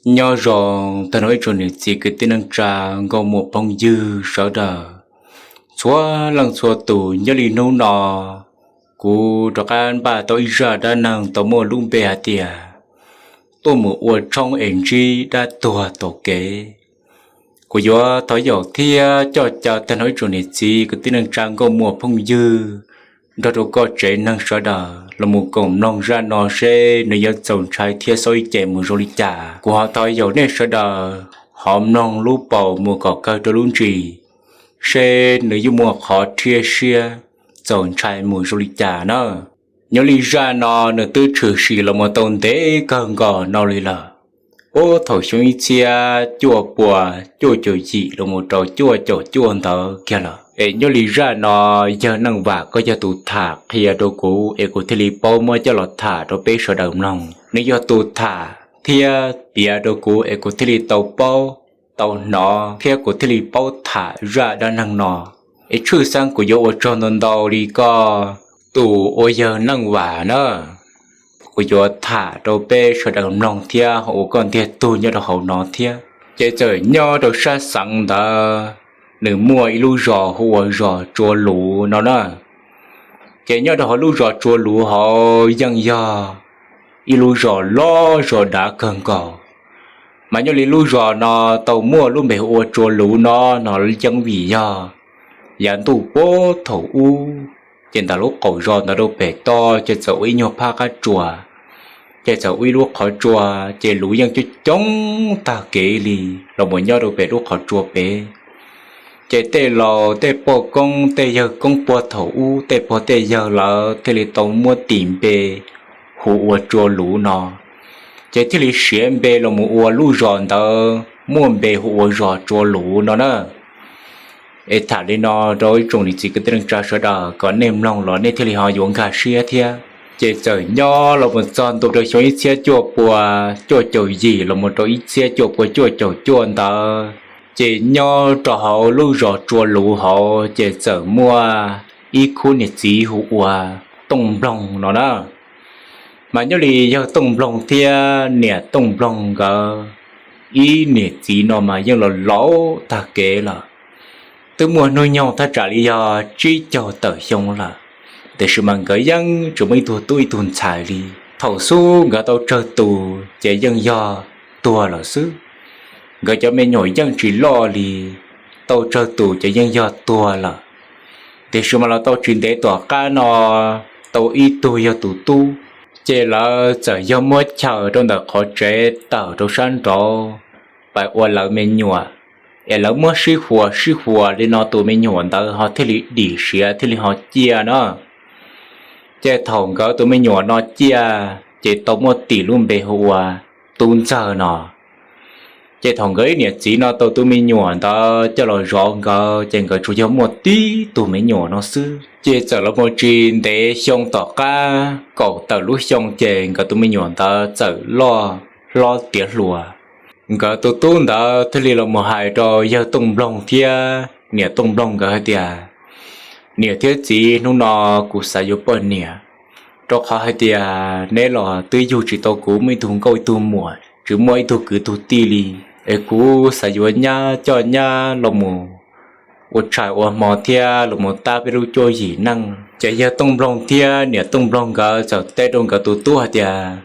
Nyob zoo tag nrho ib tsoom niam txiv kwv tij neej tsa nkauj muam phooj ywg sawv daws txhua leej txhua tus. Nyob li hnub no kuv rov qab npaj tau ib zaj dab neeg tau muaj lub npe hais tias tuaj mus ua tshoob es ntsib dab tuag tom kev. Kuv yuav thov yaum thiab coj caw tag nrho ib tsoom niam txiv kwv tij neej tsa nkauj muam phooj ywg nrog rau koj tsev neeg sawv daws los mus koom mloog zaj no seb nws yuav txaus ntshai thiab xob ib ce mus zoo li cas. Kuv ho thov yaum nej sawv daws ho mloog lub paus mus kom kawg rau lub ntsis, seb nws yuav muaj qhov rhiab siab txaus ntshai mus zoo li cas na. Nyob li zaj no nws twb tshwm sim los mus tau ntev kawg nkaus no li lawm. Ub, thaum xyoo ib txhiab cuaj pua cuaj caum yim los mus rau cuaj caum cuaj ntawd kiag lawm. Es nyob li zaj no yawg Neej Vam koj yog tus tham qhia rau kuv es kuv thiaj li paub muab coj los tham rau peb sawv daws mloog. Nws yog tus tham thiab piav rau kuv es kuv thiaj li tau paub, tau hnov thiab kuv thiaj li paub tham zaj dab neeg no. Es tshwj xeeb kuv yuav ua tsaug ntau ntau li koj tus ua yawg Neej Vam na. Kuv yuav tham rau peb sawv daws mloog thiab ho ua koj ntiag tug nyob rau hauv no thiab. Ces txawm nyob rau sab xeev ntawd, nws muaj ib lub zos hu ua zos Tsua Luv no na. Ces nyob rau hauv lub zos Tsua Luv hauv yeej yog ib lub zos loj zos dav kawg nkaus. Mas nyob li lub zos no tau muaj lub npe hu ua Tsua Luv no no yeej vim yog yav ntuj puag thaum ub, ces ntawm lub qaum zos ntawd rau pem toj ces txawm ua ib nyuag phab qab tsua, ces txawm ua ib lub qhov tsua, ces luv yeej coob coob tag kev li los mus nyob rau pem lub qhov tsua pem. Ces tej laus tej poj koob tej yawg koob puag thaum ub tej pog tej yawg lawv thiaj li tau muab tis npe hu ua Tsua Luv no, ces thiaj li siav npe los mus ua lub zos ntawd muaj npe hu ua zos Tsua Luv no na. Es tham li no rau ib tsoom niam txiv kwv tij neej tsa sawv daws kom nej mloog los nej thiaj li ho yuav nkag siab thiab. Ces txawm nyob los mus txog ntua rau xyoo ib txhiab cuaj pua cuaj caum yim los mus rau ib txhiab cuaj pua cuaj caum cuaj ntawd, ces nyob rau hauv lub zos Tsua Luv hauv ces txawm muaj ib khub niam txiv hu ua Tooj Nploog no na. Mas nyob li yawg Tooj Nploog thiab niam Tooj Nploog nkawd ib niam txiv no mas yeej los laus tag kev lawm, twb muaj hnub nyoog thaj tsam li yog tsib caug tawm xyoo lawm, tiam sis mas nkawd yeej tsis muaj ib tug tub ib tug ntxhais li. Thaum xub nkawd tau tsawg tus ces yeej yog tuag lawm xwb. Nkawd cov me nyuam yeej tsis loj li, tau tsawg tus ces yeej yog tuag lawm. Tiam sis mas los tau tsis ntev tom qab no, tau ib tug yog tus tub, ces lawv txawm yog muab chaws rau ntawm qhov tsev tawm rau sab nraud pais ua lawv me nyuam, es lawv muab sib huas sib huas li no tus me nyuam ntawd ho thiaj li dim siav thiaj li ho ciaj na. Ces thaum nkawd tus me nyuam no ciaj ces tau muab tis lub npe hu ua Tub Ntxawg no. Ces thaum nkawd ib niam txiv no tau tus me nyuam ntawd coj los zov nkawd ces nkawd tsuas yog muaj tib tug me nyuam no xwb. Ces txawm los mus tsis ntev xyoo tom qab kaum tawm lub xyoo ces nkawd tus me nyuam ntawd txawm loj hlob tiav hluas. Nkawd tus tub ntawd thiaj li los mus hais rau yawg Tooj Nploog thiab niam Tooj Nploog nkawd hais tias, Niam thiab txiv, hnub no kuv xav yuav poj niam, rau qhov hais tias neb los twb yug tsis tau kuv muaj ib tug nkauj ib tug muam, tsis muaj ib tug kwv tug tij li, es kuv xav yuav nyab coj nyab los mus ua tshais ua hmo thiab los mus tab peb lub cuab yim neej. Ces yawg Tooj Nploog thiab niam Tooj Nploog nkawd txawm teb rau nkawd tus tub hais tias,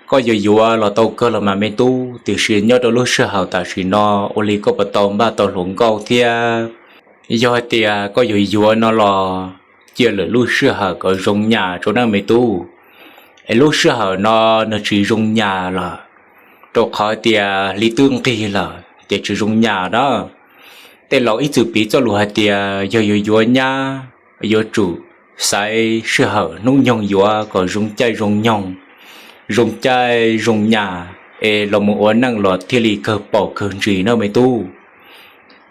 Koj yuav yuav los tau kawg los mas me tub, tiam sis nyob rau lub sij hawm tam sim no ua li koj puas tau npaj tau hluas nkauj thiab? Yog hais tias koj yuav yuav no los cia lwm lub sij hawm kom zoo nyam tso nawb me tub. Es lub sij hawm no nws tsis zoo nyam lawm, rau qhov tias hli twb nqig lawm ces tsis zoo nyam na. Tej laus ib txwm piv txoj lus hais tias yog yuav yuav nyab, yuav tsum xaiv sij hawm hnub nyoog yuav kom zoo caij zoo nyoog, zoo caij zoo nyam, es los mus ua neej los thiaj li kawg paum kawg ntsis nawb me tub.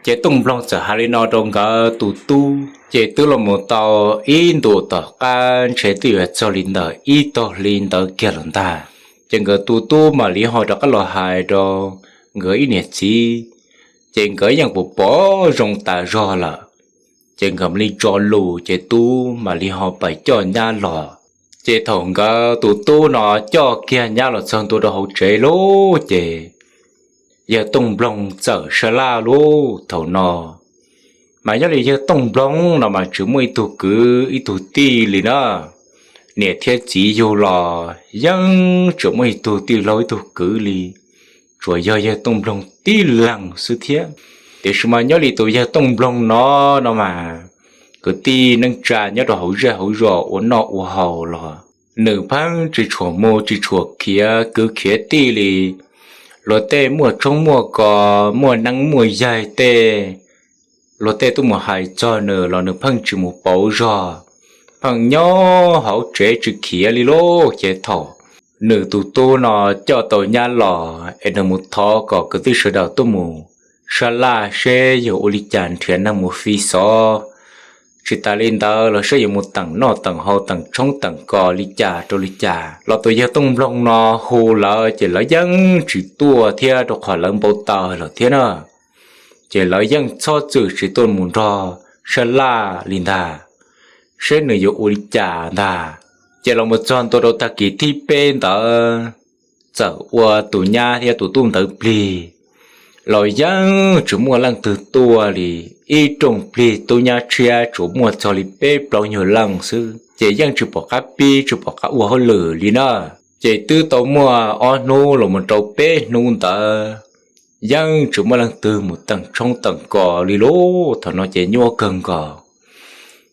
Ces Tooj Nploog txawm hais li no rau nkawd tus tub, ces twb los mus tau ib ntus tom qab ntshe twb yuav txog li ntawm ib tog hli ntawd kiag lawm ntag. Ces nkawd tus tub mam li ho rov qab los hais rau nkawd ib niam txiv, ces nkawd yeej pom pom zoo tas zog lawm. Ces nkawd mam li tso lus ces tub mam li ho pais coj nyab los. Ces thaum nkawd tus tub no coj kiag nyab los txog ntua rau hauv tsev lauj, ces yawg Tooj Nploog txawm sab laj lub thaum no. Mas nyob li yawg Tooj Nploog no mas tsis muaj ib tug kwv ib tug tij li na, niam thiab txiv yug los yeej tsis muaj ib tug tij laug ib tug kwv li, tsuas yog yawg Tooj Nploog tib leeg xwb thiab. Tiam sis mas nyob li tus yawg Tooj Nploog no, no mas kwv tij neej tsa nyob rau hauv zej hauv zos ua noj ua haus los nws pheej tsis tshua mus tsis tshua khiav kwv khiav tij li. Luag tej muaj tshoob muaj kos muaj neeb muaj yaig tej, luag tej tuaj mus hais txog nws los nws pheej tsis mus pauv zog, pheej nyob hauv tsev tsis khiav li lauj. Ces thaum nws tus tub no coj tau nyab los es nws mus thov kom kwv tij sawv daws tuaj mus sab laj seb yog ua li cas nrhiav neeg mus fi xov, tsis tas li ntawd los seb yuav mus teem noj teem haus teem tshoob teem kos li cas rau li cas los tus yawg Tooj Nploog no hu lawv ces lawv yeej tsis tuaj thiab, rau qhov lawv npau taws lawm thiab na. Ces lawv yeej txhob txwm tsis tuaj mus nrog sab laj li ntag, seb nws yuav ua li cas ntag. Ces los mus txog ntua rau tag kis thib peb ntawd, txawm ua tus nyab thiab tus tub ntawd plig los yeej tsis muaj leej twg tuaj li. Ib rooj plig tub nyab tshiab tsuas muaj txog li peb plaub nyuag leej xwb, ces yeej tsis pom qab pib tsis pom qab ua hauj lwm li na. Ces twb tau muaj ob hnub los mus rau peb hnub ntawd yeej tsis muaj leej twg mus teem tshoob teem kos li lauj. Thaum no ces nyuaj kawg nkaus,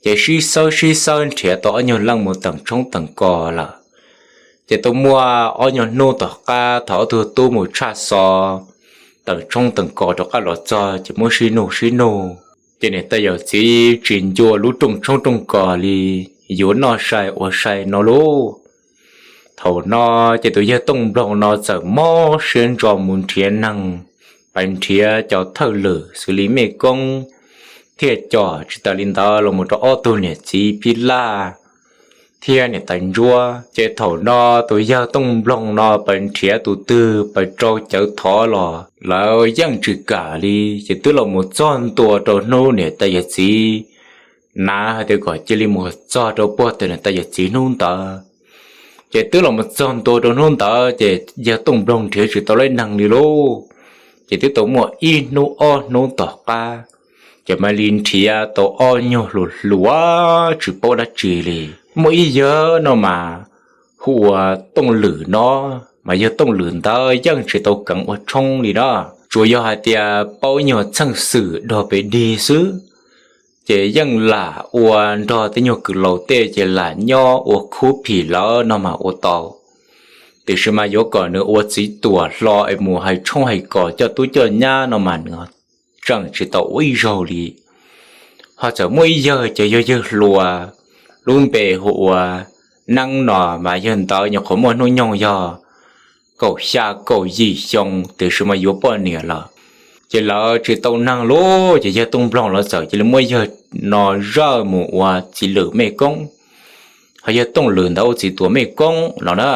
ces sib xawb sib xawb nrhiav tau ob nyuag leej mus teem tshoob teem kos lawm. Ces tau muaj ob nyuag hnub tom qab thaum ob tug tub mus tshaj xov teem tshoob teem kos rov qab los txog ces muab sib nug sib nug, ces niam tais yawm txiv tsis ncua lub rooj tshoob rooj kos li, yuav noj sai ua sai no lauj. Thaum no ces tus yawg Tooj Nploog no txawm mob siab ntso mus nrhiav neeg, pais nrhiav cov thawj lwm xws li mej koob thiaj com, tsis tas li ntawd los mus rau ob tug niam txiv phij laj thiab niam tais ntsuab. Ces thaum no tus yawg Tooj Nploog no pais nrhiav tus twg pais rau cawv thov los lawv yeej tsis kam li. Ces twb los mus txog ntua rau hnub niam tais yawm txiv nav hais tias kom cia li mus txog rau puag tim niam tais yawm txiv hnub ntawd. Ces twb los mus txog ntua rau hnub ntawd ces yawg Tooj Nploog nrhiav tsis tau leej neeg li lauj. Ces twb tau muaj ib hnub ob hnub tom qab, ces mam li nrhiav tau ob nyuag hluas hluas tsis paub dab tsi li. Muaj ib yawg no mas hu ua Tooj Lwm no, mas yawg Tooj Lwm ntawd yeej tsis tau keev ua tshoob li na, tsuas yog hais tias paub ib nyuag txheej xwm dog pes dig xwb. Ces yeej lam ua nrog tej nyuag kws laus tej ces lam nyob ua khub phim lawm no mas ua tau. Tiam sis mas yuav kom nws ua txiv tuam hlo es mus hais tshoob hais kos coj tub coj nyab no mas nws tseem tsis tau ua ib zaug li. Ho txawm muaj ib yawg ces yog yawg hluas, lub npe hu ua Neeb no mas yawg ntawd nyuam qhuav muaj hnub nyoog yog kaum xya kaum yim xyoo tiam sis mas yuav poj niam lawm. Ces lawv tsis tau neeg lauj, ces yawg Tooj Nploog lawv txawm cia li muab yawg no zawj mus ua txiv lwm mej koob, ho yawg Tooj Lwm ntawd ua txiv tuam mej koob no na.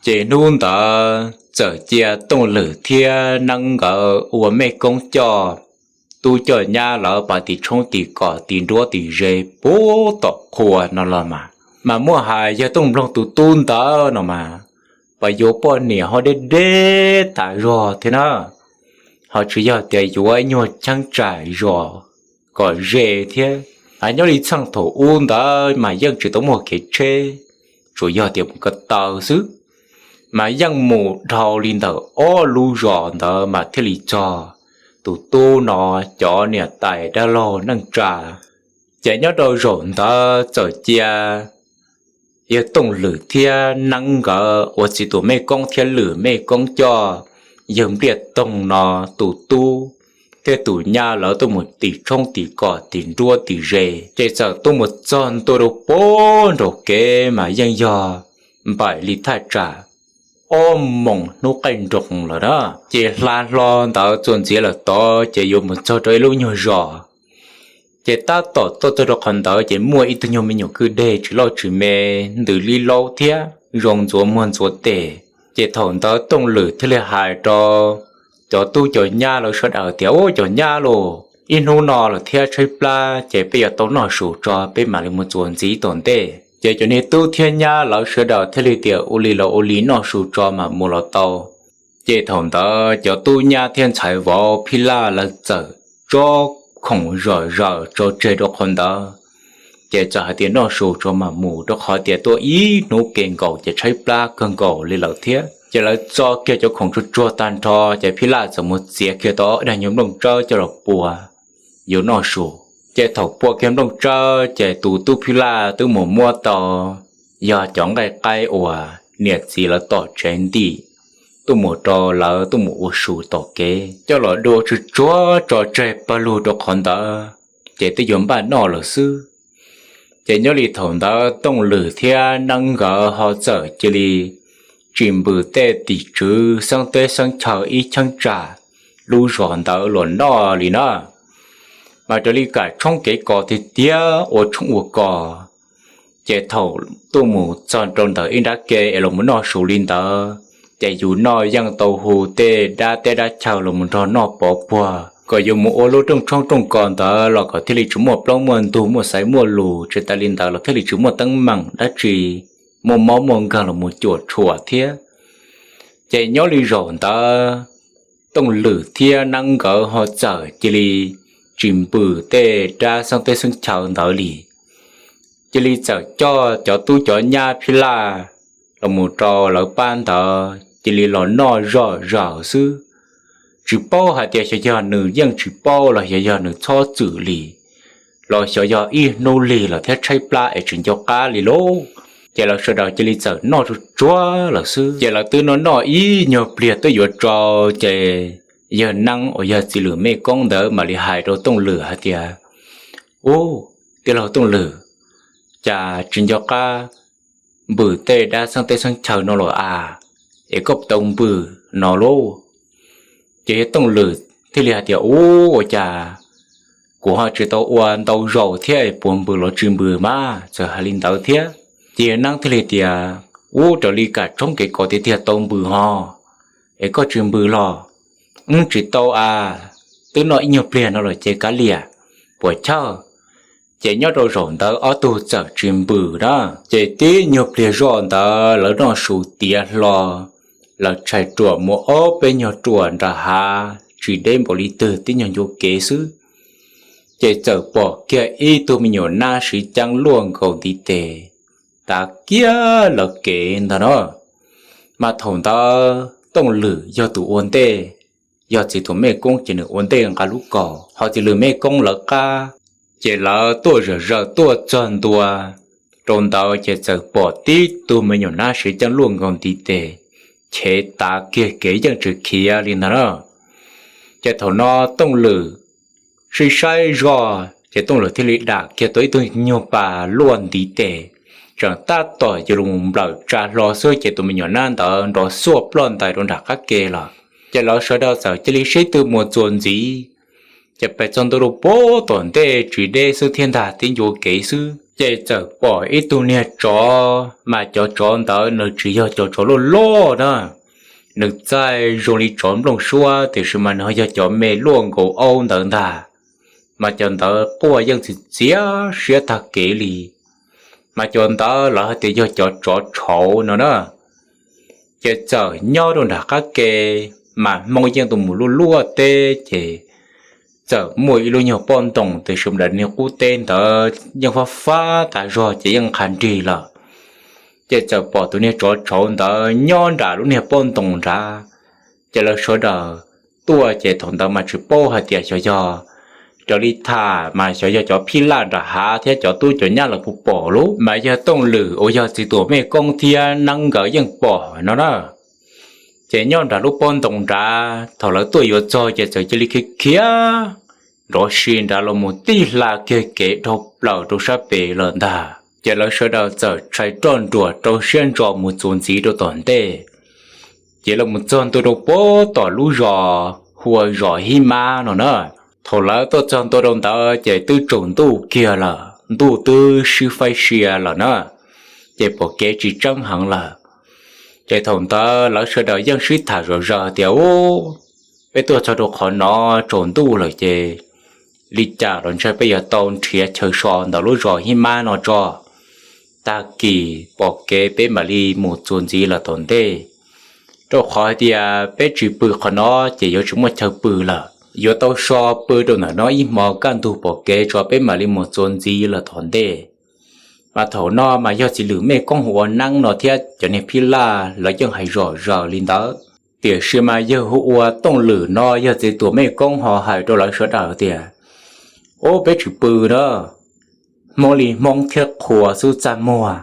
Ces hnub ntawd txawm cia Tooj Lwm thiab Neeb nkawd ua mej koob coj tub coj nyab lawv pais tiv tshoob tiv kos tiv nruab tiv ze puag tom qhua no los mas, mas muaj hais yawg Tooj Nploog tus tub ntawd no mas, pais yuav poj niam ho deb deb tas zog thiab na, ho tsis yog tias yuav ib nyuag cheeb tsam zos kom ze thiab. Nyob li txheej thaum ub ntawd mas yeej tsis tau muaj kev tsheb, tsuas yog tias mus ko taw xwb, mas yeej mus dhau li ntawm ob lub zos ntawd mas thiaj li txog tus tub no cov niam tais dab laug neej tsa. Ces nyob rau zaum ntawd txawm cia yawg Tooj Lwm thiab Neeb nkawd ua txiv tuam mej koob thiab lwm mej koob coj yawg Npliaj Toog no tus tub thiab tus nyab lawv tuaj mus tim tshoob tim kos tim nruab tim ze, ces txawm tuaj mus txog ntua rau puag nraum kev mas yeej yog npaum li thaj tsam ob moos hnub qaij nroos lawm na. Ces hla hlo ntawd txuas ntxiv lawm tod ces yuav mus txog rau ib lub nyuag zos. Ces tab tom tuaj txog rau qhov ntawd ces muaj ib tug nyuag me nyuam kwj deg tsis loj tsis me, ntws li laub thiab zoo ntxuav muag ntxuav tes. Ces thaum ntawd Tooj Lwm thiaj li hais rau cov tub cov nyab lawv sawv daws tias, Ub, cov nyab lauj, ib hnub no lawm thiab tshaib plab ces peb yuav tau noj su tso peb mam li mus txuas ntxiv tom ntej. Ces cov niag tub thiab nyab lawv sawv daws thiaj li tias, Ua li los ua li, noj su tso mam mus los tau. Ces thaum ntawd cov tub nyab thiab ntxhais vauv phij laj lawv txawm tso khoom zom zaws tso tseg rau qhov ntawd, ces txawm hais tias noj su tso mam mus, rau qhov tias tuaj ib hnub kev nkaus ces tshaib plab kawg nkaus li lawm thiab. Ces lawv tso kiag cov khoom tsuag tsuag tag nrho, ces phij laj txawm mus txiav kiag tau ob daig nyuag nplooj tsawb coj los pua yuav noj su. Ces thaum pua kiag nplooj tsawb ces tus tub phij laj twb mus muab tau yog cov nqaij qaib uas niam txiv lawv tom tsev ntim tuaj mus rau lawv tuaj mus ua su tom kev coj los dua tsuag tsuag tso tseg pawg lug rau qhov ntawd, ces twb yuav npaj noj lawm xwb. Ces nyob li thaum ntawd Tooj Lwm thiab Neeb nkawd ho txawm cia li tsis npws tej tim tswv xeeb teb xeeb chaw ib cheeb tsam lub zos ntawd los noj li na. Mas raws li kam tshoob kev kos tiag tiag ua tshoob ua kos, ces thaum tuaj mus txog rau ntawm ib nrab ke es los mus noj su li ntawd, ces yus noj yeej tau hu tej dab teb dab chaw los mus nrog noj pov puag kom yuav mus ua lub rooj tshoob rooj kos ntawd los kom thiaj li tsis muaj plaub muaj ntug muaj xaiv muaj lus, tsis tas li ntawd los thiaj li tsis muaj teeb meem dab tsi, muaj mob muaj nkeeg los mus cuam tshuam thiab. Ces nyob li zaum ntawd Tooj Lwm thiab Neeb nkawd ho txawm cia li tsis npws tej dab xeeb teb xeeb chaw ntawd li, cia li txawm coj cov tub cov nyab phij laj los mus rau lawv pab ntawd cia li los noj zom zaws xwb. Tsis paub hais tias xyov yog nws yeej tsis paub los xyov yog nws txhob txwm li, los xyov yog ib hnub lig los thiab tshaib plab es tsis nco qab li lauj. Ces lawv sawv daws cia li txawm noj tsuag tsuag lawm xwb. Ces lawv twb noj noj ib nyuag pliag twb yuav tsau, ces yawg Neeb uas yog txiv Lwm Mej Koob ntawd mam li hais rau Tooj Lwm hais tias, Ub, tij laug Tooj Lwm, cas tsis nco qab npws tej dab xeeb teb xeeb chaw no los as, es koj tau npws no lauj? Ces yawg Tooj Lwm thiaj li hais tias, Ub, ua cas kuv ho tsis tau ua ntau zaus thiab es puas npws los tsis npws mas? Txawm hais li ntawd thiab, ces yawg Neeb thiaj li tias, Ub, raws li kam tshoob kev kos tiag tiag tau npws ho, es koj tsis npws los? Wb tsis tau as, twb noj ib nyuag pliag no lawm ces kav liam, puas chawj? Ces nyob rau zaum ntawd ob tug txawm tsis npws na. Ces tib nyuag pliag zoj ntawd lawv noj su tiav hlo, lawv tshais ruam mus ob peb nyuag ruam nram hav tsis deb npaum li twg tib nyuag ncua kev xwb, ces txawm pom kiag ib tug me nyuam nab siv ceeb luaj nkaus ntiv tes tav kiag lawv kev ntag no. Mas thaum ntawd Tooj Lwm yog tus ua ntej, yog txiv Lwm Mej Koob ces nws ua ntej nqa lub kaus, ho txiv Lwm Mej Koob lawv qab. Ces lawv tuaj zom zaws tuaj txog ntua rau ntawd ces txawm pom tib tug me nyuam nab siv ceeb luaj nkaus ntiv tes chev tav kiag kev yeej tsis khiav li ntag na. Ces thaum no Tooj Lwm sib saib zoj ces Tooj Lwm thiaj li dam kiag tau ib tug nyuag pas luaj ntiv tes, tseem tab tom yuav los nplawm tsa hlo xwb ces tus me nyuam nab ntawd nrov xuaj ploj ntais rau nram qab ke lawm. Ces lawv sawv daws txawm cia li sib tw mus txuas ntxiv. Ces pem txog ntua rau puag tom ntej tsis deb xwb thiab ntag tib ncua kev xwb ces txawm pom ib tug niag tsov, mas cov tsov ntawd nws tsis yog cov tsov loj loj na, nws txaij zoo li tsov nplooj suab tiam sis mas nws ho yog cov me luaj nkaus aub ntawd ntag. Mas cov ntawd quaj yeej txiv txiav siab tag kev li, mas cov ntawd lawv hais tias yog cov tsov tshauv no na. Ces txawm nyob rau nram qab ke, mas Hmoob yeej tuaj mus luaj luaj teb ces txawm muaj ib lub nyuag pob ntoos tiam sis mas daim niag qub teb ntawd yeej fab fab tas zog ces yeej qha nrig lawm. Ces txawm pom tus niag tsov tshauv ntawd nyob nram lub niag pob ntoos nrad. Ces lawv sawv daws tuaj ces thaum ntawd mas tsis paub hais tias xyov yog, raws li tham mas xyov yog cov phij laj nram hav thiab cov tub cov nyab lawv puas pom lauj, mas yog Tooj Lwm uas yog txiv Lwm Mej Koob thiab Neeb nkawd yeej pom no na. Ces nyob nram lub pob ntoos nrad thaum lawv tuaj yuav txog ces txawm cia li khiav khiav nrov si nrad los mus tib hla kiag kev dhau plaws rau sab pem lawm ntag. Ces lawv sawv daws txawm tshais roj nruam rau siab ntso mus txuas ntxiv rau tom ntej. Ces los mus txog ntua rau puag tom lub zos hu ua zos Hib Mab no na. Thaum lawv tuaj txog ntua rau ntawd ces twb tsaus ntuj kiag lawm, ntuj twb sib faib sia lawm na, ces pom kev tsis tseeb heev lawm. Ces thaum ntawd lawv sawv daws yeej sib tham zom zaws tias, Ub, peb tuaj txog rau qhov no tsaus ntuj lawm ces li cas los ntshai peb yuav tau nrhiav chaw so ntawm lub zos Hib Mab no tso, tag kis pom kev peb mam li mus txuas ntxiv lawm tom ntej. rau qhov hais tias peb tsis pw qhov no ces yuav tsis muaj chaw pw lawm. Yuav tau so pw rau ntawm no ib hmo kaj ntug pom kev tso peb mam li mus txuas ntxiv lawm tom ntej. Mas thaum no mas yog txiv Lwm mej koob hu ua Neeb no thiab cov niag phij laj lawv yeej hais zom zaws li ntawd. Tiam sis mas yawg hu ua Tooj Lwm no yog txiv Tuam mej koob ho hais rau lawv sawv daws tias, Ub, peb tsis pw na, Hmoob li Hmoob thiab qhua xub txaj muag.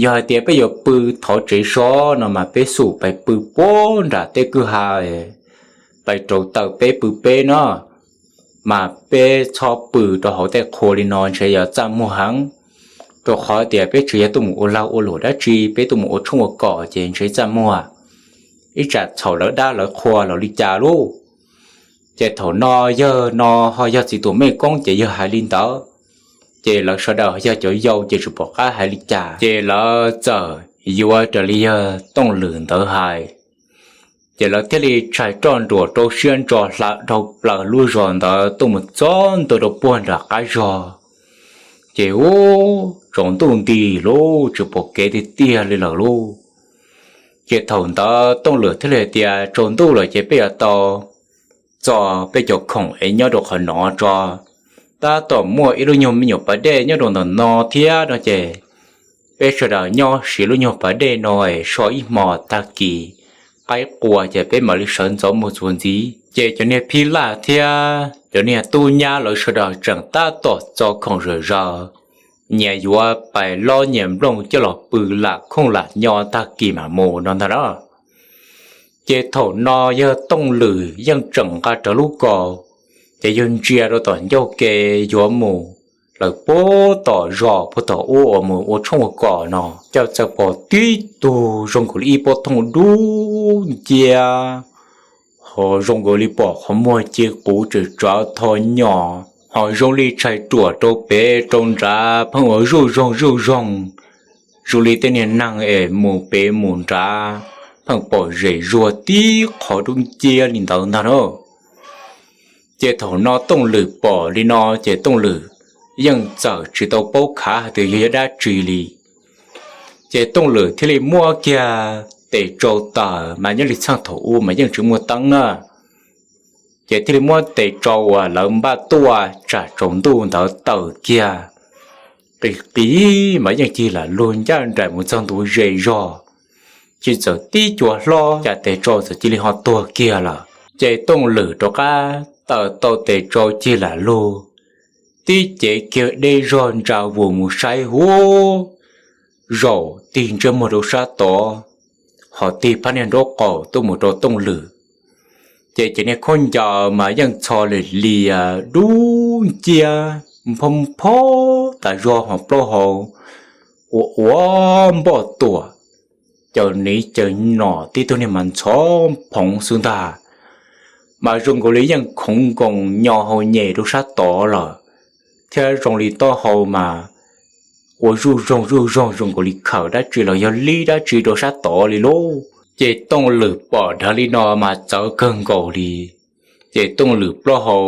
Yog hais tias peb yuav pw thov tsev so no mas peb xum pais pw puag nram tej kwj ha, pais rau taws peb pw peb no, mas peb txhob pw rau hauv tej qhua li no ntshe yuav txaj muag heev. Rau qhov tias peb tsis yog tuaj mus ua lag ua luam dab tsi, peb tuaj mus ua tshoob ua kos ces ntshe txaj muag, ib tsam txhaum lawv dab lawv qhua los li cas lauj. Ces thaum no yawg no ho yog txiv Tuam mej koob ces yawg hais li ntawd, ces lawv sawv daws yog cov yau ces tsis pom qab hais li cas, ces lawv txawm yuav raws li yawg Tooj Lwm ntawd hais. Ces lawv thiaj li tshais roj nruam rau siab ntso hla dhau plaws lub zos ntawd tuaj mus txog ntua rau puag nram qab zos. Ces ub, tsaus ntuj nti lauj, tsis pom kev tiag tiag li lawm lauj. Ces thaum ntawd Tooj Lwm thiaj li hais tias, Tsaus ntuj lawm ces peb yuav tau txo peb cov khoom es nyob rau qhov no tso. Tab tom muaj ib lub nyuag me nyuam pas dej nyob rau ntawm no thiab no ces peb sawv daws nyob siv lub nyuag pas dej no es so ib hmo tag kis qaib qua ces peb mam li sawv ntxov mus txuas ntxiv. Ces cov niag phij laj thiab cov niag tub nyab lawv sawv daws tseem tab tom txo khoom zom zaws, nyias yuav pais lob nyias nplooj coj los pw lam khooj lam nyo tag kis mam mus no ntag na. Ces thaum no yawg Tooj Lwm yeej tseem nqa rawv lub kaus, ces yawg ntsia rau tom ncauj ke yuav mus lawm puag tom zos puag tom ub uas mus ua tshoob ua kos no, cas txawm pom tib tug zoo nkaus li ib pob thooj dub nciab, ho zoo nkaus li pom qhov muag ci quv tsawm tsav tho nyom, ho zoo li tshais ruam rau pem rau nrad pheej ua zuj zoog zuj zoog, zoo li tej niag neeg es mus pem mus nrad pheej pom zem zuag tib qho dub nciab li ntawd ntag na. Ces thaum no Tooj Lwm pom li no ces Tooj Lwm yeej txawm tsis tau paub khav hais tias yog dab tsi li. Ces Tooj Lwm thiaj li muab kiag tes tsau taws mas nyob li txheej thaum ub mas yeej tsis muaj teeb na. Ces thiaj li muab tes tsau uas lawv npaj tuaj tsam tsaus ntuj ntawd taws kiag, qis qis mas yeej cig lam lug ncaj nraim mus txog ntua ze zog, tsis txawm tib cua hlob cas tes tsau txawm cia li ho tuag kiag lawm. Ces Tooj Lwm rov qab taws tau tes tsau cig lam lug, tib cev kiag deb zog ntsa vus mus saib huv, zaum tig ntsej muag rau sab tod, ho tig phab niag nraub qaum tuaj mus rau Tooj Lwm. Ces cov niag khaub ncaws mas yeej txho li lias dub nciab, nphob nphob tas zog ho plaub hau ua ua npoj tuam, caws niv caws nom tib tug niag mas ntxhov phoov xwb ntag. Mas zoo nkaus li yeej khoov nkoos nyo hau nyem rau sab tod lawm, thiab zoo li taub hau mas ua zuj zoog zuj zoog zoo nkaus li khawm dab tsi los yog lib dab tsi rau sab tod li lauj. Ces Tooj Lwm pom dheev li no mas txawv kawg nkaus li. Ces Tooj Lwm plaub hau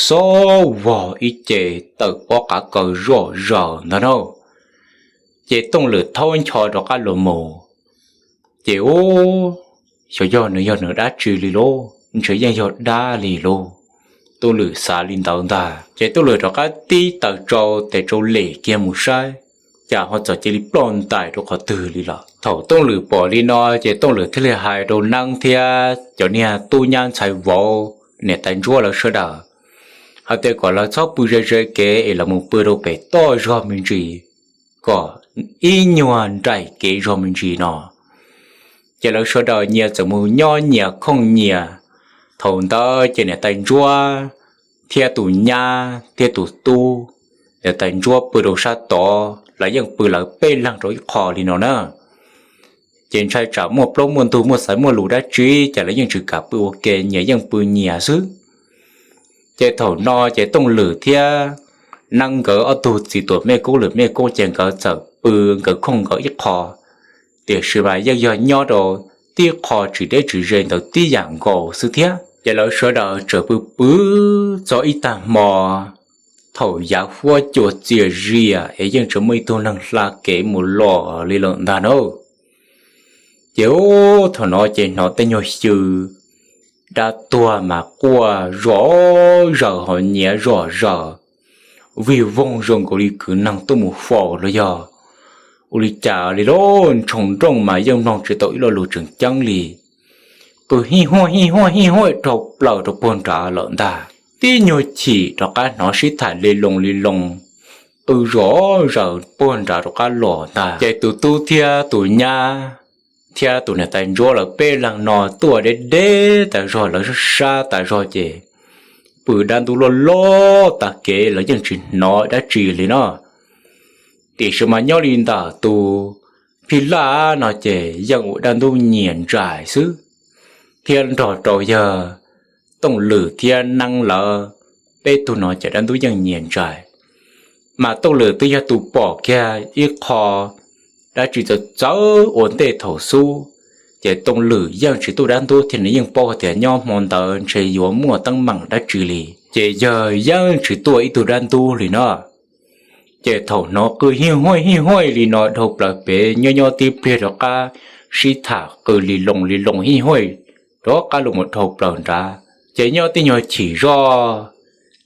xob vog ib ce tawm pob qav kaws zoj zaws ntag na. Ces Tooj Lwm thaub ncho rov qab los mus. Ces ub, xyov yog nws yog nws dab tsi li lauj, ntshe yeej yog dab li lauj. Tooj Lwm xav li ntawd ntag, ces Tooj Lwm rov qab tib taws tsau tes tsau lem kiag mus saib, cas ho txawm cia li ploj ntais rau qhov twg li lawm. Thaum Tooj Lwm pom li no ces Tooj Lwm thiaj li hais rau Neeb thiab cov niag tub nyab ntxhais vauv niam tais ntsuab lawv sawv daws hais tias kom lawv txhob pw ze ze kev es lawv mus pw rau pem toj zog me ntsis, kom ib nyuag nraim kev zog me ntsis no. Ces lawv sawv daws nyias txawm mus nyob nyias khooj nyias. Thaum ntawd ces niam tais ntsuab thiab tus nyab thiab tus tub, niam tais ntsuab pw rau sab tod, lawv yeej pw lawv peb leeg rau ib qho li no na. Ces ntshai tsam muaj plaub muaj ntug muaj xaiv muaj lus dab tsi ces lawv yeej tsis kam pw ua ke, nyias yeej pw nyias xwb. Ces thaum no ces Tooj Lwm thiab Neeb nkawd ob tug txiv Tuam Mej Koob Lwm Mej Koob ces nkawd txawm pw nkawd khooj nkawd ib qho, tiam sis mas yeej yog nyob rau tib qho tsis deb tsis ze ntawd tib yam nkaus xwb thiab. Ces lawv sawv daws txawm pw pw txog ib tag hmo, thaum yav huab cua txias zias es yeej tsis muaj ib tug neeg hla kev mus los li lawm ntag na. Ces thaum no ces hnov tej nyuag xyw dab tuag mas quaj zom zaws ho nyiav zom zaws, vij voog zoo nkaus li kwv neeg tuaj mus faus los yog ua li cas li lauj. Ntshoo nrooj mas yeej mloog tsis tau ib lo lus tseem ceeb li. Qw hij huaj hij huaj hij huaj dhau plaws rau puag nrad lawm ntag. Tib nyuag chim rov qab hnov sib tham li loo li loo, qw zom zaws puag nrad rov qab los ntag. Ces tus tub thiab tus nyab thiab tus niam tais ntsuab lawv peb leeg no tuaj deb deb tas zog, lawv sab sab tas zog ces pw dab ntub loj loj tag kev, lawv yeej tsis hnov dab tsi li no. Tiam sis mas nyob li ntawm tus phij laj no ces yeej ua dab ntub nyias ntsais xwb, thiab nrog rau yawg Tooj Lwm thiab Neeb lawv peb tug no ces dab ntub yeej nyias ntsais. Mas Tooj Lwm twb yog tus pom kiag ib qho dab tsi txawv txawv ua ntej thaum xub, ces Tooj Lwm yeej tsis tuaj dab ntub thiab, nws yeej paub tias nyob hmo ntawd ntshe yuav muaj teeb meem dab tsi li, ces yawg yeej tsis tuaj ib tug dab ntub li no. Ces thaum hnov qw hij huaj hij huaj li no dhau plaws pem, nyob nyob tib pliag rov qab sib tham qw li loo li loo hij huaj rov qab los mus dhau plaws nrad. Ces nyob tib nyuag chim zoj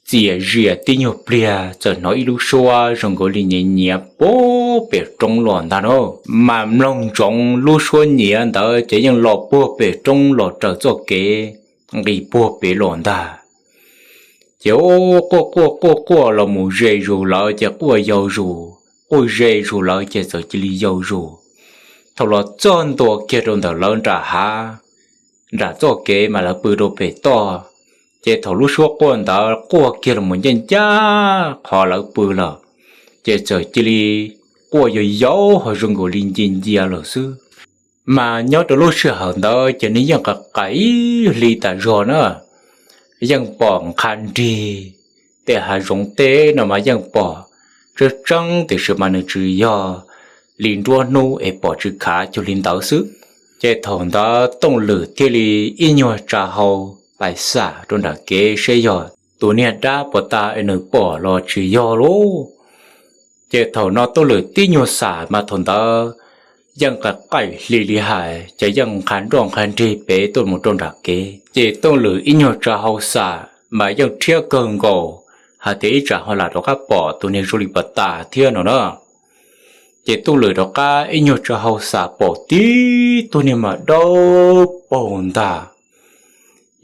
txias zias tib nyuag pliag txawm hnov ib lub suab zoo nkaus li nyiav nyiav puag pem roob los ntag no. Mas mloog ntsoov lub suab nyiav ntawd ces yeej los puag pem roob los raws txoj kev nqis puag pem los ntag. Ces quaj quaj quaj quaj los mus ze zus lawv ces quaj yau zus, quaj ze zus lawv ces txawm cia li yau zus. Thaum los txog ntua kiag rau ntawm lawv nram hav, nram txoj kev mas lawv pw rau pem toj, ces thaum lub suab quaj ntawd quaj kiag los mus ncaj ncaj qhov lawv pw lawm, ces txawm cia li quaj yau yau ho zoo nkaus li ncia ncia lawm xwb. Mas nyob rau lub sij hawm ntawd ces nws yeej qas qais hli tas zog na, yeej pom nqha nrig tej hav zoov teb no mas yeej pom tseeb tseeb, tiam sis mas nws tsis yog li nruab hnub es pom tsis khav cuag li ntawd xwb. Ces thaum ntawd Tooj Lwm thiaj li ib nyuag tsa hau pais xam rau nram kev seb yog tus niag dab puas tas es nws pom los tsis yog lauj. Ces thaum no Tooj Lwm tib nyuag xam mas thaum ntawd yeej qas qais hli li hais, ces yeej nqha nroj nqha nrig pem tuaj mus rau nram kev. Ces Tooj Lwm ib nyuag tsa hau xam mas yeej rhiab kawg nkaus hais tias ib tsam ho lam rov qab pom tus niag zoo li puas tas thiab no na. Ces Tooj Lwm rov qab ib nyuag tsa hau xam pom tib tug niag mas dawb paug ntag,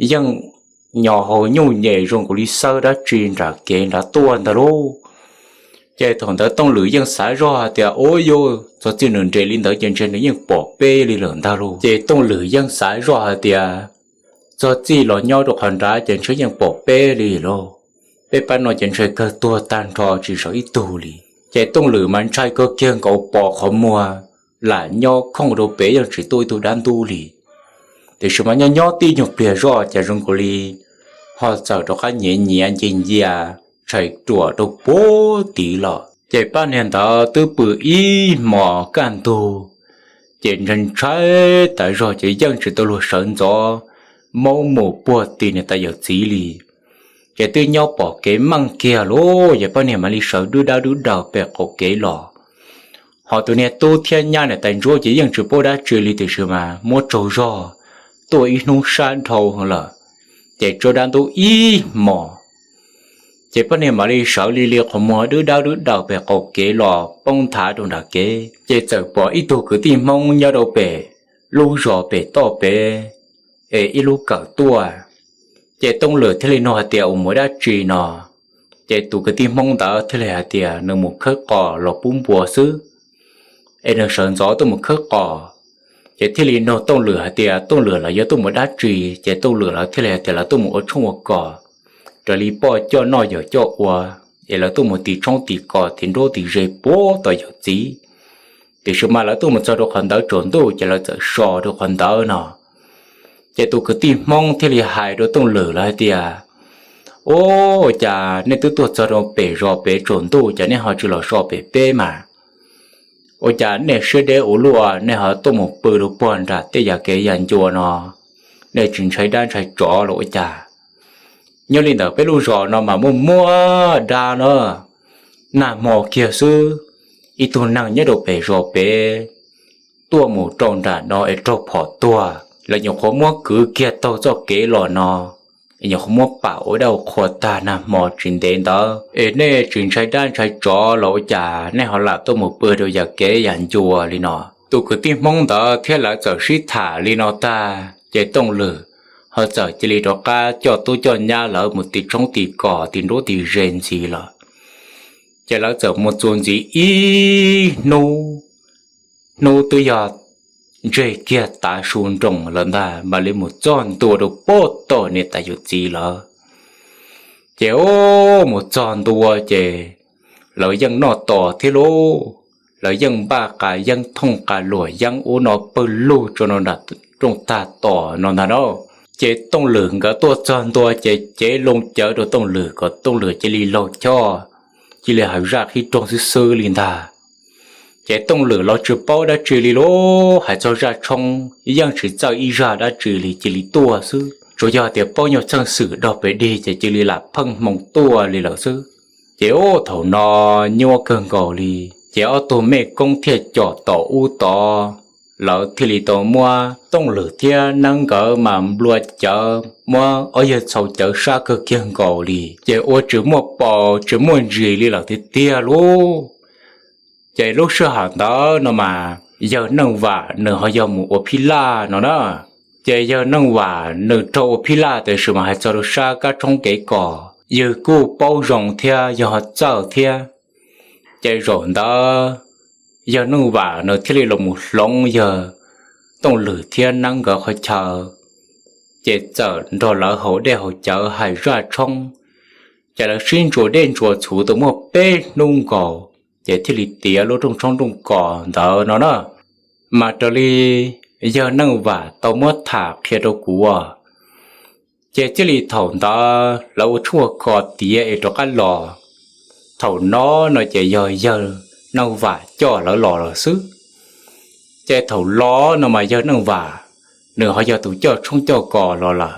yeej nyo hau nyuj nyem zoo nkaus li xawb dab tsi nram kev nrad tuaj ntag lauj. Ces thaum ntawd Tooj Lwm yeej xav zoj hais tias, ua yuav txog txij nws nres li ntawd ces ntshe nws yeej pom peb li lawm ntag lauj. Ces Tooj Lwm yeej xav zoj hais tias, txog txij los nyob rau qhov nrad ces ntshe yeej pom peb li lauj. Peb pab no ces ntshe kawg tuag tag nrho tsis sawv ib tug li. Ces Tooj Lwm mas ntshai kawg kiag nkaus pos qhov muag lam nyob khooj rau pem yeej tsis tuaj ib tug dab ntub li. Tiam sis mas nyob nyob tib nyuag pliag zoj ces zoo nkaus li ho txawm rov qab nyiav nyiav ncia ncia tshais ruam rau puag tid los. Ces pab niag ntawd twb pw ib hmos kaj ntug, ces ntshai ntshai tas zog ces yeej tsis tau luag sawv ntxov maub mus puag tim niam tais yawm txiv li. Ces twb nyob pom kev meej kiag lauj, ces pab niag mam li sawv dub dab dub daws pem qaum kev los. Ho tus niag tub thiab nyab niam tais ntsuab ces yeej tsis paub dab tsi li tiam sis mas muab tsaug zog tuaj ib hnub sab dhau lawm, ces tsaug dab ntub ib hmos. Ces pab niag mam li sawv li li qhov muag dub dab dub daws pem qaum kev los poob nthav rau nram kev, ces txawm pom ib tug kwv tij Hmoob nyob rau pem lub zos pem toj pem es ib lub kawm tuaj. Ces Tooj Lwm thiaj li nug hais tias, ua mus dab tsi no? Ces tus kwv tij Hmoob ntawd thiaj li hais tias nws mus khawb qos los pub npua xwb, es nws sawv ntxov tuaj mus khawb qos. Ces thiaj li nug Tooj Lwm hais tias Tooj Lwm lawv yuav tuaj mus dab tsi, ces Tooj Lwm lawv thiaj li hais tias lawv tuaj mus ua tshoob ua kos, raws li poj coj noj yawm coj ua, es lawv tuaj mus tiv tshoob tiv kos tiv nruab tiv ze puag tom yawm txiv. Tiam sis mas lawv tuaj mus txog rau qhov ntawd tsaus ntuj ces lawv txawm so rau qhov ntawd no. Ces tus kwv tij Hmoob thiaj li hais rau Tooj Lwm lawv hais tias, ua cas nej twb tuaj txog rau pem zos pem tsaus ntuj ces nej ho tsis los so pem peb mas? Ua cas nej siab deb ua luaj nej ho tuaj mus pw rau puag nram tej yam kev yam ncua no? Nej tsis ntshai dab ntshai tsov los ua cas? Nyob li ntawm peb lub zos no mas muaj muaj dab na. Nag hmo kiag xwb, ib tug neeg nyob rau pem zos pem tuaj mus rau nram no es raug phom tuag, lawv nyuam qhuav muab kwv kiag taug txoj kev los no, es nyuam qhuav muab pam ua dab ua qhua tag nag hmo tsis ntev ntawd es nej tsis ntshai dab ntshai tsov los ua cas nej ho lam tuaj mus pw rau yam kev yam ncua li no. Tus kwv tij Hmoob ntawd thiab lawv txawm sib tham li no tag ces Tooj Lwm ho txawm cia li rov qab coj tub coj nyab lawv mus ti tshoob ti kos ti nruab ti ze ntxiv lawm. Ces lawv txawm mus txuas ntxiv ib hnub, hnub twb yog ntseg kiag tav su nroos lawm ntag mam li mus txog ntua rau pem tom niam tais yawm txiv lawm. Ces mus txog ntua ces lawv yeej noj tos thiab lauj, lawv yeej npaj qa yeeb thooj qa luam yeeb ub no pawg lug tso no nram rooj tag tos no ntag na. Ces Tooj Lwm nkawd tuaj txog ntua ces cev loo cawv rau Tooj Lwm kom Tooj Lwm cia li laug choj, cia li hais zaj qhib rooj xwb xwb li ntag. Ces Tooj Lwm los tsis paub dab tsi li lauj, hais txog zaj tshoob yeej tsis txawj ib zaj dab tsi li, cia li tuaj xwb, tsuas yog tias paub nyuag txheej xwm dog pes dig ces cia li lam pheej hmoo tuaj li lawm xwb. Ces ub thaum no nyuaj kawg nkaus li, ces ob tug mej koob thiaj com tom ub tod, lawv thiaj li tau muab Tooj Lwm thiab Neeb nkawd mas nplua cawv muab ob yawg txhau cawv sab kawg kiag nkaus li, ces ua tsis muaj paus tsis muaj ntsis li lawm tiag tiag lauj. Ces lub sij hawm ntawd no mas yawg Neej Vam nws ho yog mus ua phij laj no na. Ces yawg Neej Vam nws raug ua phij laj tiam sis mas hais txog rau sab kab tshoob kev kos yawg kuj paub zoo thiab yawg ho txawj thiab. Ces zaum ntawd yawg Neej Vam nws thiaj li los mus hloov yawg Tooj Lwm thiab Neeb nkawd qhov chaw, ces txawm nrog lawv haus dej haus cawv hais zaj tshoob. Ces lawv sib ntsuas dej ntsuas txhuv tau muaj peb hnub nkaus, ces thiaj li tiav lub rooj tshoob rooj kos ntawd no na. Mas raws li yawg Neej Vam tau muab tham qhia rau kuv, ces thiaj li thaum ntawd lawv ua tshoob ua kos tiav es rov qab los. Thaum no no ces yog yawg Neej Vam coj lawv los lawm xwb. Ces thaum los no mas yawg Neej Vam nws ho yog tus coj tshoob coj kos los lawm.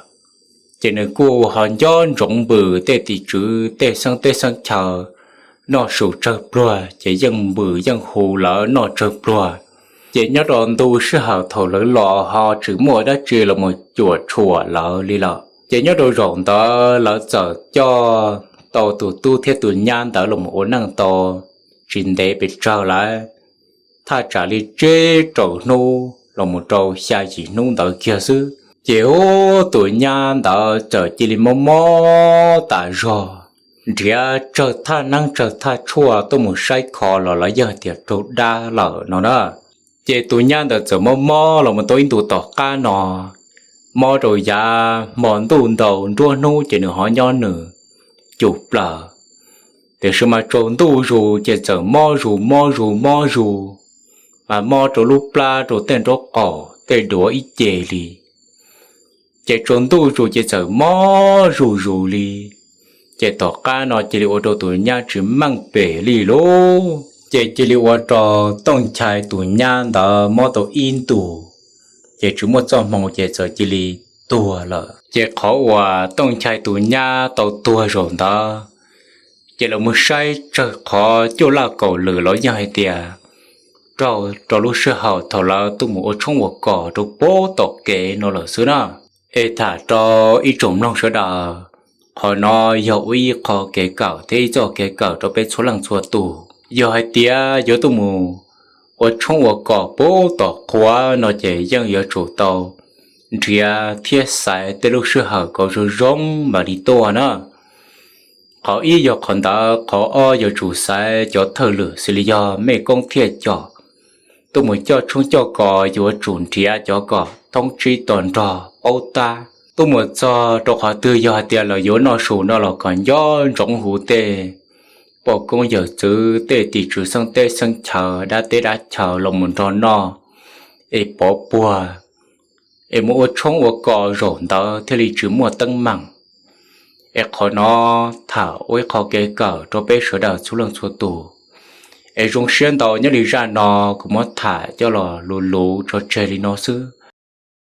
Ces nws kuj ho nco ntsoov npws tej tim tswv tej xeeb teb xeeb chaw noj su tsawg pluag, ces yeej npws yeej hu lawv noj tsawg pluag. Ces nyob rau ntu sij hawm thaum lawv los ho tsis muaj dab tsi los mus cuam tshuam lawv li lawm. Ces nyob rau zaum ntawd lawv txawm coj tau tus tub thiab tus nyab ntawd los mus ua neej tau tsis ntev pes tsawg lawm, thaj tsam li tsib rau hnub los mus rau xya yim hnub ntawd kiag xwb. Ces ub tus nyab ntawd txawm cia li mob mob tas zog, nrhiav tsawg thaj neeb tsawg thaj tshuaj tuaj mus saib kho los lawv yeej hais tias raug dab lawm no na. Ces tus nyab ntawd txawm mob mob los mus tau ib ntus tom qab no, mob rau yav hmo ntuj ntau nruab hnub ces nws ho nyob nws cum plaws. Tiam sis mas tsaus ntuj zus ces txawm mob zus mob zus mob zus, mas mob rau lub plab rau tej nraub qaum tej duav ib ce li. Ces tsaus ntuj zus ces txawm mob zuj zus li. Ces tom qab no cia li ua rau tus nyab tsis meej pem li lauj. Ces cia li ua rau Tooj Nchai tus nyab ntawd mob tau ib ntus, ces tsis muaj txoj hmoo ces txawm cia li tuag lawm. Ces qhov uas Tooj Nchai tus nyab tau tuag zaum ntawd, ces lawv mus saib tsawg qhov cuaj laj kaum lwm los yeej hais tias raug rau lub sij hawm thaum lawv tuaj mus ua tshoob ua kos rau pem tom kev no lawm xwb na. Es tham rau ib tsoom mloog sawv daws, qhov no yog ua ib qho kev kawm thiab ib txoj kev kawm rau peb txhua leej txhua tus. Yog hais tias yuav tuaj mus ua tshoob ua kos pem tom qhuav no ces yeej yuav tsum tau nrhiav thiab xaiv tej lub sij hawm kom zoo zoo mam li tuaj na. Qhov ib yog qhov ntawd, qhov ob yuav tsum xaiv cov thawj lwm xws li yog mej koob thiaj com tuaj mus coj tshoob coj kos yuav tsum nrhiav cov kom thoob tsib to nrog paub tab. Tuaj mus txog rau qhov twg yog hais tias lawv yuav noj su no los kom nco ntsoov hu tej poj koob yawm txwv tej tim tswv xeeb teb xeeb chaw dab teb dab chaw los mus nrog noj es pov puag, es mus ua tshoob ua kos zaum ntawd thiaj li tsis muaj teeb meem. Es qhov no tham ua ib qho kev kawm rau peb sawv daws txhua leej txhua tus. Es zoo siab ntau nyob li zaj no kuv muab tham coj los luv luv tso tseg li no xwb.